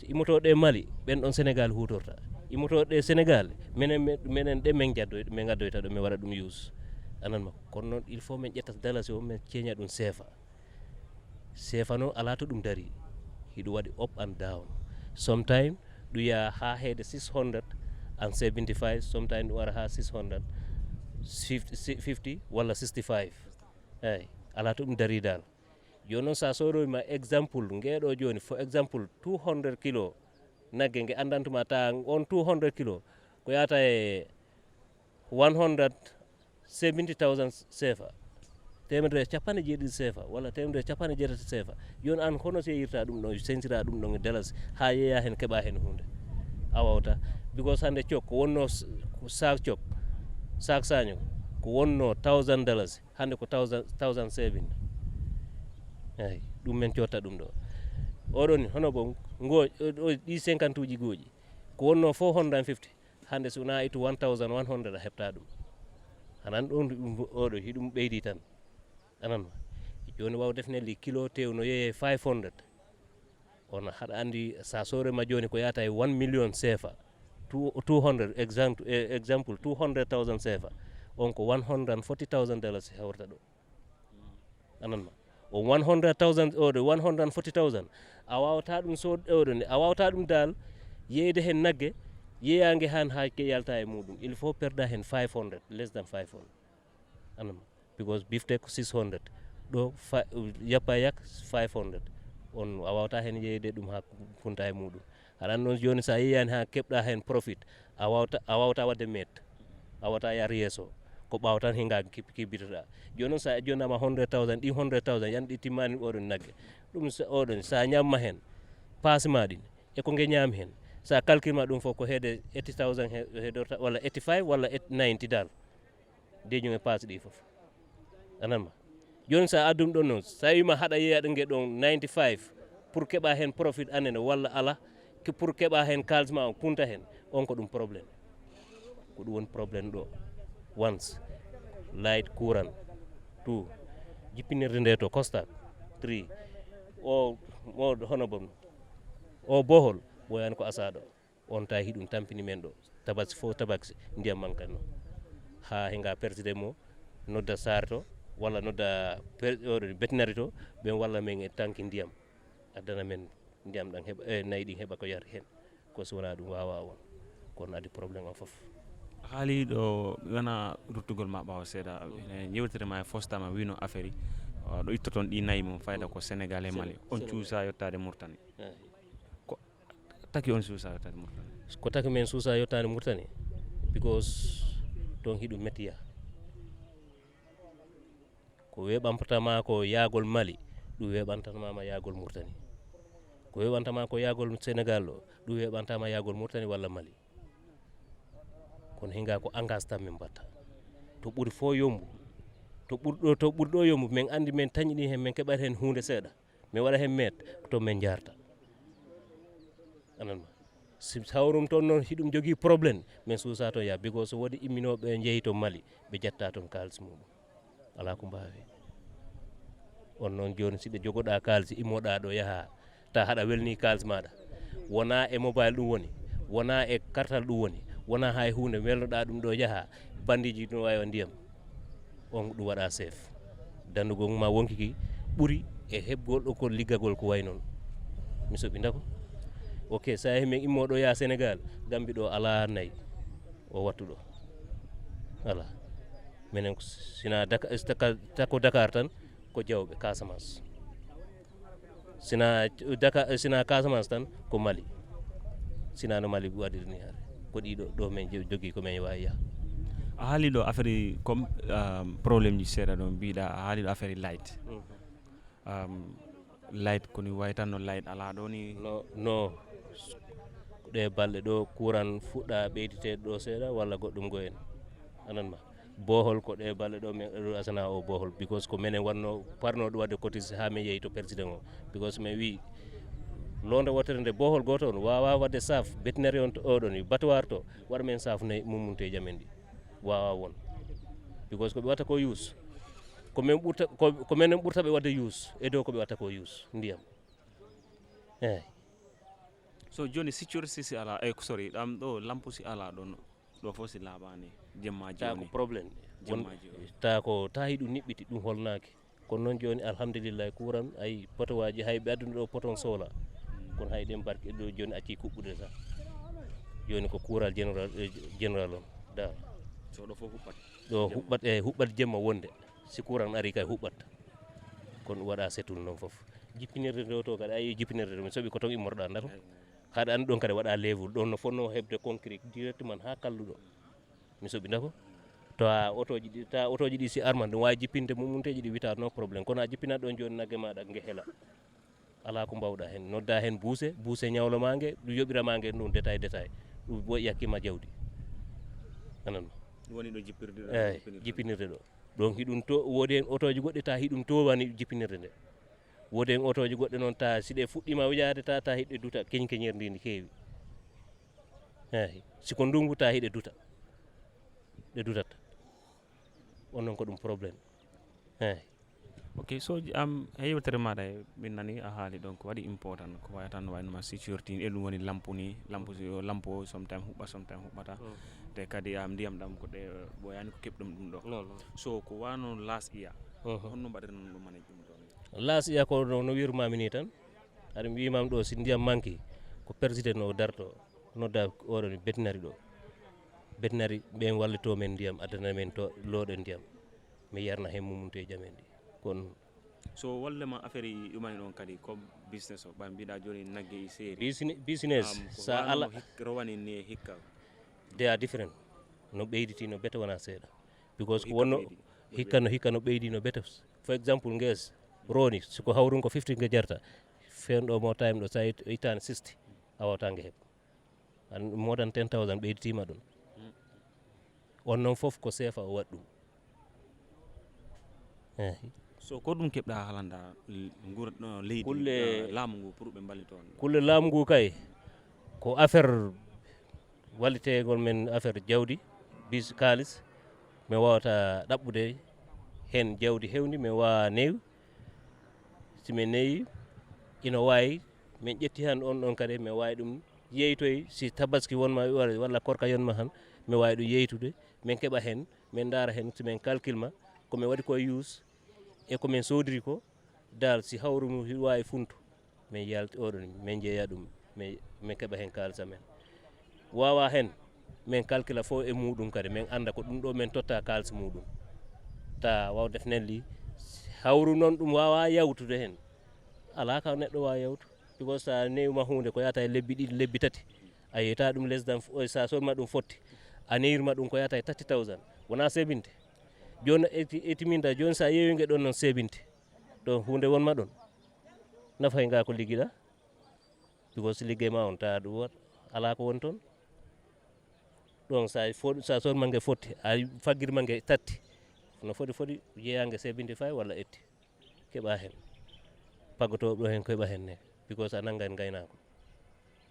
Speaker 6: immotoɗe Mali ɓen ɗon Sénégal hutorta immotoɗe Sénégal minen ɗe min jaddoyta min gaddoyta ɗo min waɗa ɗum use ananma kono noon il faut min ƴetta dalasi o min ceeña ɗum seefa noon ala to ɗum dari hiɗum waɗi up and down sometime ɗum yaha ha heede 675 sometime ɗum wara ha 650 walla 65 eyyi ala to ɗum dari dal joni noon sa soroyma exemple ngeɗo joni for exemple 200 kilo nagge nge andantuma ta on 200 kilo ko yata e 170,000 sefa temedere capanɗe jeeɗiɗi sefa walla temedere capanɗe jeetati sefa joni an hono seyirta ɗum ɗon sensira ɗum ɗon e dalas ha yeeya hen keeɓa hen hunde a wawta because hande cok ko wonno sac cok sac saño ko ko wonno $1,000 hande ko 1,007 eyi ɗum men cotta ɗum ɗo oɗon hono bo ɗi 50 uji gooƴi ko wonno 450 hande so wona itu 1,100 a heɓta ɗum anan ɗon oɗo hiɗum ɓeydi tan ananma joni waw defnelli kilo tew no yeeye 500 on haɗa andi sa sorema joni ko yata e 1 million CFA 200 example 200,000 CFA on ko $140,000 hewrata ɗo ananma o 100,000 oɗo 140,000 a wawata ɗum oɗo a wawata ɗum dal yeyde hen nagge yeeyangue han ha yalta e muɗum il faut perda hen 500 less than 500 ananma because bifte ko 600 ɗo yappa yak 500 on a wawata hen yeyde ɗum ha funta e muɗum aɗa noon joni sa yeyani ha keɓɗa hen profit a wawata wadde met a wawata yar yesso ko ɓawa tan hinga kibbitoɗa joni noon sa jonnama 100,000 ɗi 100,000 yan ɗi timmani oɗon nagge ɗum oɗon sa ñamma hen pasma ɗin e ko gue ñami hen sa calcule ma ɗum fof ko heede 80,000 heɗorta walla 85 walla 90 dal deñum e passe ɗi foof ananma joni sa addum ɗon noon sa wima haɗa yeeyaɗo gue ɗon 95 pour keɓa hen profit anene walla ala pour keɓa hen kalsma o punta hen on ko ɗum probléme ko ɗum woni probléme ɗo once light courant 2 jippinirde nde to constat 3 o hono bom o bohol ɓoyani ko asaɗo on tahi ɗum tampini men ɗo tabasi fo tabasi ndiyam mankanno ha hinga pertide mo nodda sar to walla nodda vétérinaire to ɓen walla men e tanki ndiyam addana men ndiyam ɗan heɓa nayyi ɗin heɓa ko yari hen ko so wona ɗum wawa on kono adi probléme o foof
Speaker 2: haali ɗo wona ruttugol ma ɓawa seeɗa yewtere ma e fostama wino affaire ɗo itta toon ɗi nayyi mum fayda ko Sénégal e Mali on cuusa yettade Mauritanie ko taki on suusa yettade Mauritanie
Speaker 6: ko taki men suusa yettade Mauritanie because ton hiɗum métiya ko weɓantama ko yaagol Mali ɗum weɓantanama yaagol Mauritanie ko weɓantama ko yaagol Sénégal ɗo ɗum weɓantama yaagol Mauritanie walla Mali kono hinga ko engage tan min mbatta to ɓuuri fo yombu to ɓurɗo yombu min andi min tañiɗi hen min keɓat hen hunde seeɗa min waɗa hen met to min jarta ananma si hawrum toon noon hiɗum jogui probléme min suusa toon ya because so waɗi imminoɓe jeeyi to Mali ɓe jetta toon kalis muɗum ala ko mbawi on noon joni siɗa jogoɗa kalis immoɗa ɗo yaaha ta haɗa welni kalis maɗa wona e mobile ɗum woni wona e kartal ɗum woni wona hay hunde welnoɗa ɗum ɗo jaaha bandiji no wawi ndiyam on ɗum waɗa chef dandugol ma wonkiki ɓuuri e heɓgol ɗo ko liggagol ko way noon mi soɓi dako ok sa min immoɗo ya Sénégal Gambie ɗo ala nayyi o wattu ɗo ala minen sina tako Dakar tan ko Diawɓe Casamance sina Casamance tan ko Mali sina no Mali waɗirni hare ko ɗiɗo ɗo min jogui ko min wawi yaha
Speaker 2: a haali ɗo affaire comme probléme ji seeɗa ɗo mbiɗa a haali ɗo affaire light light koni way tan no light ala ɗo ni
Speaker 6: no ɗe balɗe ɗo courant fuɗɗa ɓeyditeɗo ɗo seeɗa walla goɗɗum goyen ananma bohol ko ɗe balɗe ɗo min ɗo asana o bohol because ko minen wanno parnoɗo wadde cotise ha min yeehi to président o because min wi londe wotere nde bohol goto on wawa wadde saf vétérinaire on oɗon batoir to waɗa men saf nayi mummunteji amen ɗi wawa won because ko ɓe watta ko use ko minen ɓurtaɓe wadde use e dow ko ɓe watta ko use ndiyam eyyi
Speaker 2: so joni sécurité si ala sorry ɗam ɗo lampe si ala ɗo fof si laaɓani jemmaji
Speaker 6: ta ko probléme ta ko tahi ɗum niɓɓiti ɗum holnaki kono noon joni alhamdulillah courant ayi potowaji hay ɓe adduna ɗo poton sohla kono hay ɗen barke ɗo joni acci kuɓɓude tan joni ko courant général on da
Speaker 2: so ɗo fof huɓɓat
Speaker 6: ɗo huɓɓat e huɓɓat jemma wonde si courant ari kay huɓɓat kono ɗum waɗa setul noon foof jippinirde nde to kadi ayi jippinirde mi soɓi ko ton immorɗa dato haɗa andi ɗon kadi waɗa levul ɗon no fonno hebde concret directement ha kalluɗo mi soɓi dako ta otoji ɗi si arman ɗum wawi jippinde mummunteji ɗi wita no probléme kono a jippinat ɗon joni nagge maɗa gue heela ala ko mbawɗa hen nodda hen buuse ñawloma gue ɗum yoɓirama gue ɗum détail ɗum woyi yakkima jawdi ananma
Speaker 2: woni ɗo jippirde
Speaker 6: eyi jippinirde ɗo donc hiɗum to woodi hen otoji goɗɗi ta hiɗum towani jippinirde nde woodi hen otoji goɗɗe noon ta si ɗe fuɗɗima wijade ta hiɗe duta keñkeñerdi ndi keewi eyi siko ndungu ta hiɗe duta ɗe dutata on noon ko ɗum probléme eyi
Speaker 2: ok so yewtere maɗa min nani a haali donc waɗi important ko waya tan waynoma sécurité e ɗum woni lampe ni lampe o sometime huɓɓa sometime huɓɓata te kadi ndiyam ɗam ko ɗe ɓoyani ko keɓɗum ɗum ɗo so ko wano last year honno mbaɗirnon ɗum manage ɗum ɗon
Speaker 6: last year ko no wirmami ni tan aɗa wimam ɗo si ndiyam manque ko président o darto nodda oɗon bettinari ɗo bettinari ɓen wallito men ndiyam addana men to looɗe ndiyam mi yarna hen mumumteji amen ɗi kon
Speaker 2: so wallema affaire yi ɗumani ɗon kadi comme business o ɓa mbiɗa joni nagge e séri
Speaker 6: business sa ala
Speaker 2: rowani ni hikka
Speaker 6: they are different no ɓeyditi no bete wona seeɗa because ko wonno hikka no ɓeydi no bete for exemple nges roni siko hawrun ko 50 nge jarta fenɗo mo time ɗo sa ittani 60 a wawata nge heeb an more than 10,000 ɓeyditima ɗum on noon foof ko seefa o waɗi ɗum eyi
Speaker 2: so ko ɗum keɓɗa halanda leydi
Speaker 6: kulle
Speaker 2: laamu ngu pour ɓe mballito on
Speaker 6: kulle laamu ngu kay ko affaire wallitegol men affaire jawdi bis kalis mi wawata ɗaɓɓude hen jawdi hewndi mi wawa neewi simin neewi ina wawi min ƴetti han on ɗon kadi mi wawi ɗum yeytoy si tabaski wonma walla korka yonma han mi wawi ɗum yeytude min keeɓa hen min daara hen simin calcule ma komi waɗi ko use e komin sodiri ko dal si hawru mu wawi funtu min yalti oɗon min jeeya ɗum min keeɓa hen kalisa men wawa hen min calcula fo e muɗum kadi min anda ko ɗum ɗo min totta kalis muɗum ta waw definitely hawru noon ɗum wawa yawtude hen ala ka neɗɗo wawa yawtu because sa newima hunde ko yata e lebbi ɗiɗi lebbi tati a yeyta ɗum less than sa sodma ɗum 40 a newirma ɗum ko yata e 30,000 wona 70 joni etiminta joni sa yeewi ɗon noon 70 ɗon hunde wonma ɗon nafa nga ko ligguiɗa because liggey ma on ta ɗum wat ala ko woni toon ɗon sa sodma nge 40 a faggirma nge 30 no foti jeeyange 75 walla 80 keeɓa hen paggotoɓe ɗo hen keeɓa hen ne because a nanggan gaynako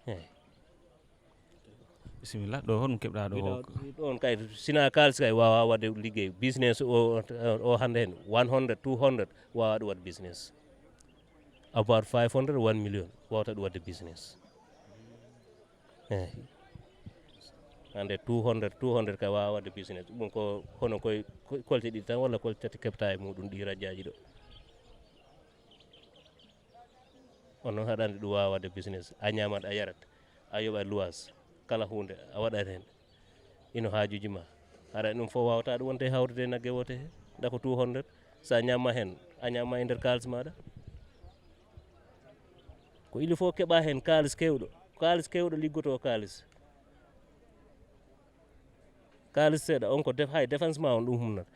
Speaker 6: eyi
Speaker 2: bisimilla ɗo honɗum keɓɗa ɗo
Speaker 6: ɗon kay sina kalis kay wawa wadde liggey business o hande hen 100 200 wawa ɗum wadde business about 500 1 million wawata ɗum wadde business eyi hande 200 ka wawa wadde business ɗum ko hono koye kolte ɗiɗi tan walla kolte tati keɓta e muɗum ɗi radjaji ɗo on noon haɗande ɗum wawa wadde business a ñamat a yarat a yoɓat luwas kala hunde a waɗat hen ino hajuji ma haɗa ɗum fof wawata ɗum wonde hawrude naggue wote he dako 200 sa ñamma hen a ñamma e nder kalis maɗa ko il faut keeɓa hen kalis kewɗo liggoto kalis seeɗa on ko hay défense ma on ɗum humnata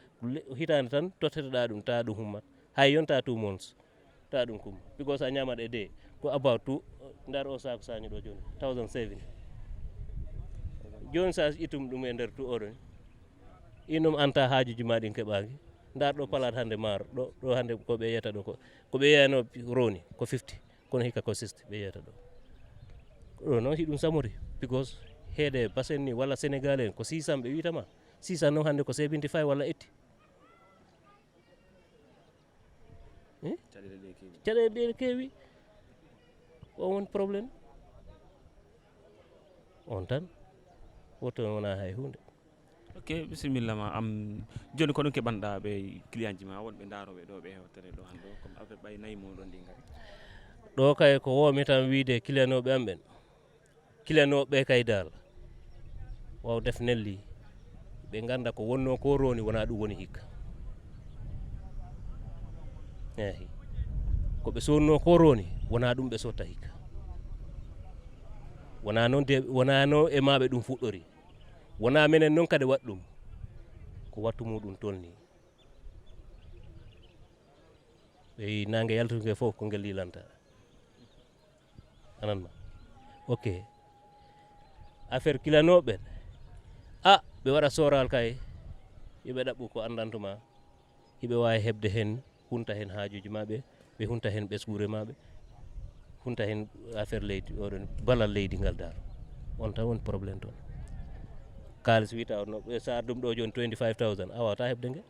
Speaker 6: hitande tan totteteɗa ɗum ta ɗum hummat hay yonta 2 months ta ɗum kumma because a ñamat e de ko about ndar o saku sañi ɗo joni 1007 joni sa ittum ɗum e nder oɗon inum anta hajuji ma ɗin keeɓaki ndar ɗo palat hande maaro ɗo hande ko ɓe yeyata ɗo ko ɓe yeyano roni ko 50 kono hikka ko 60 ɓe yeyata ɗo noon hiɗum samori because heede basen ni walla sénégal en ko 600 ɓe witama 600 noon hande ko 75 walla 80 caɗele ɗe keewi on woni probléme on tan woto wona hay hunde
Speaker 2: ok bisimilla ma joni ko ɗum keɓanɗa ɓe client ji ma wonɓe daroɓe ɗo ɓe hewtere ɗo hande o comme affaire ɓay nayyi muɗon ɗi gari
Speaker 6: ɗo kay ko womi tan wiide clienoɓe am ɓen clienoɓe kay dal waw definitely ɓe ganda ko wonno ko roni wona ɗum woni hikka eyi koɓe sonno ko roni wona ɗum ɓe sotta hikka wona noon e maɓe ɗum fuɗɗori wona minen noon kadi waɗ ɗum ko wattu muɗum tolni ɓeyi nangue yaltugue foof ko guel lilanta ananma ok affaire kilanoɓe ɓe waɗa soral kay yoɓe ɗaɓɓu ko andantuma hiɓe wawi hebde hen hunta hen haajuji maɓe ɓe hunta hen ɓesgure maɓe hunta hen affaire leydi oɗon ballal leydi ngal dar on tan woni probléme toon kalis wita no sa ɗum ɗo joni 25000 a wawata hebde nge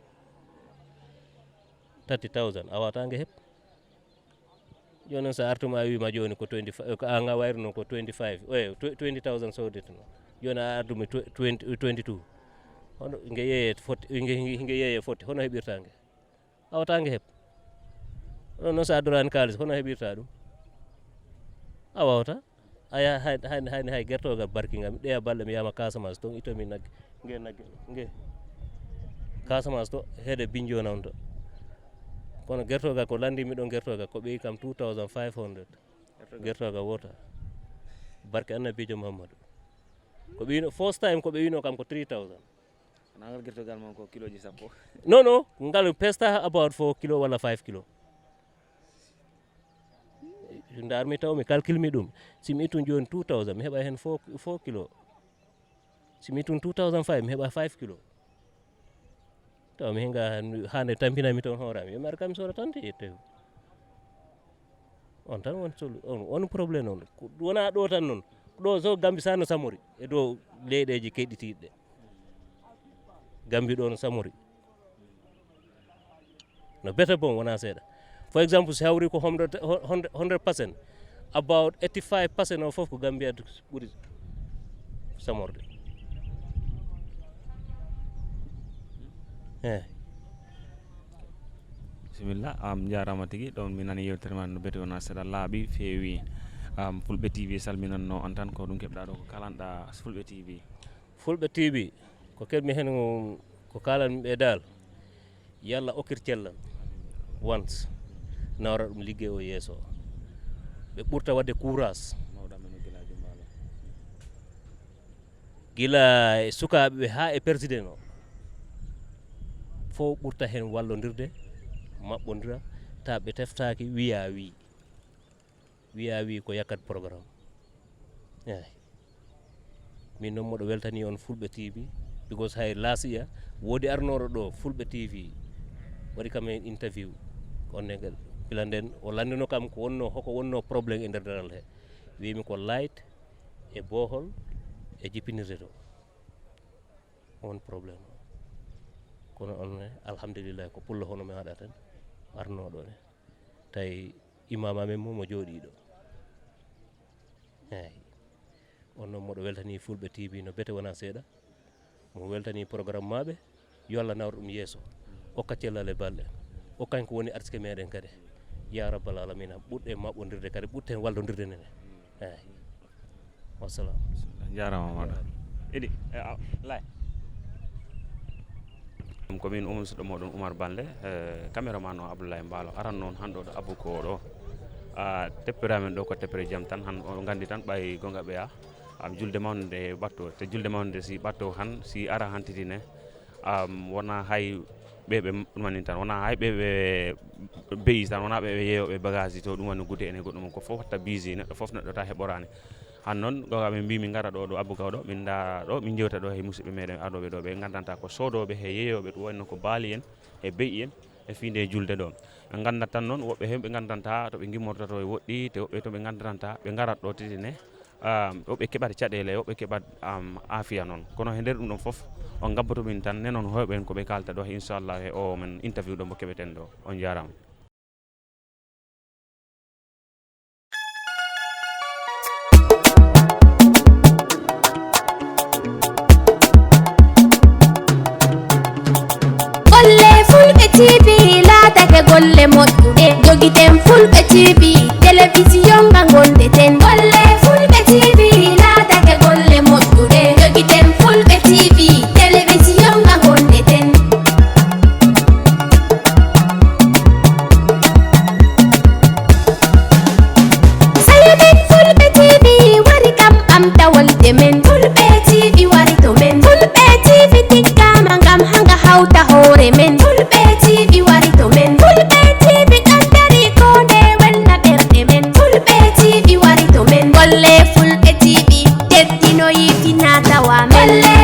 Speaker 6: 30000 a wawata nge heb joni noon sa artuma a wima joni ko 25 ko anga wayruno ko 25 20000 sodete no joni a ardumi 22 hono nge yeeye fotti hono heɓirta nge a wawata nge heb ɗon noon sa addorani kalis hono heɓirta ɗum a wawata aya hay guertogal barkingam ɗeya balɗe mi yama Casamance toon itomi nagge nge Casamance to heede binjo nawn to kono guertogal ko landimi ɗon guertogal ko ɓeyi kam 2500 guertogal wota barke annabijo Muhammadu ko ɓeyino first time ko ɓe wino kam ko 3000
Speaker 2: nagal guertogal mon ko kiloji sappo
Speaker 6: non ngal pesta about 4 kilo walla 5 kilo darmi taw mi calcule mi ɗum simi itun joni 2000 mi heɓa hen 4 kilo simi itun 2005 mi heɓa 5 kilo taw mi hinga hande tampinami toon hoorami yomi ar kam mi soda tan yettew on tan won probléme on wona ɗo tan noon ɗo so Gambie sa no samori e dow leyɗeji keɗɗitiɗɗe Gambie ɗo no samori no bete bon wona seeɗa for example si hawri ko 100% about 85% o fof ko Gambia ɓuuri samorde
Speaker 2: bisimilla jarama tigui ɗon mi nani yewtere ma no beti wona seeɗa laaɓi feewi Fulɓe TV salminanno on tan ko ɗum keɓɗa ɗo ko kalanɗa Fulɓe TV
Speaker 6: Fulɓe TV ko keɓmi hen ko kalanmi ɓe dal yalla okkir cellal once nawra ɗum liggey o yeeso ɓe ɓurta wadde courage gila e sukaɓeɓe ha e président o fo ɓurta hen wallodirde maɓɓodira ta ɓe teftaki wiya wi ko yakkat programme eyi min noon moɗo weltani on Fulɓe TV because hay last year woodi arnoɗo ɗo Fulɓe TV waɗi kam en interview onne gila nden o landino kam ko hoko wonno probléme e nder daral he wimi ko light e bohol e jippinirde to on probléme kono on alhamdulillah ko pullo hono mi haɗa tan arnoɗo ne tawi imam amen mo jooɗi ɗo eyi on noon moɗo weltani Fulɓe TV no bete wona seeɗa mo weltani programme maɓe yo Allah nawra ɗum yeeso okka cellal e balɗe o kanko woni artike meɗen kadi ya rabbal alamina ɓurɗe maɓɓodirde kadi ɓurten wallodirde nene eyi wassalam
Speaker 2: jarama maɗa iɗi lay komin musidɗo moɗon Oumar Balde caméraman o Abdoulaye Mballo aran noon hanɗo ɗo Abou ko ɗo teppiramen ɗo ko teppere jaam tan han o gandi tan ɓay gonga ɓeya julde mawde ɓatto te julde mawde si ɓatto han si ara hantitine wona hay ɓeɓe ɗum wani tan wona hay ɓeɓe beyi tan wona ɓeɓe yeeyoɓe bagage to ɗum woni gude ene goɗɗum ko fof watta busy neɗɗo fof neɗɗo ta heɓorani han noon gonga ɓe mbi min gara ɗo Abou Kawɗo min da ɗo min jewta ɗo he musidɓe meɗen arɗoɓe ɗo ɓe gandanta ko sodoɓe he yeeyoɓe ɗum wonno ko baali en e beyi en e finde julde ɗo ɓe gandat tan noon woɓɓe hen ɓe gandanta to ɓe gimmortoto e woɗɗi te woɓɓe to ɓe gandanta ɓe garat ɗo titine woɓɓe keɓat caɗele woɓɓe keɓat afiya noon kono he nder ɗum ɗon foof on gabboto min tan nenon hewɓen koɓe kalta ɗo inchallah e o men interview ɗo mo keɓeten ɗo on jarama
Speaker 1: Fulɓe TV laatake golle moƴƴuɗe jogiten Fulɓe TV télévision nga gondeten golle Fulɓe TV laatake golle moƴƴuɗe jogiten Fulɓe TV télévision nga gondeten sayamin Fulɓe TV wari kam ɓamtawolde men Fulɓe TV wari to men Fulɓe TV tikkama ngam hanga hawta hoore men Fulɓe TV wari to men Fulɓe TV ɗandari ko nde welna ɓerɗe men Fulɓe TV wari to men golle Fulɓe TV teddino yitina tawa men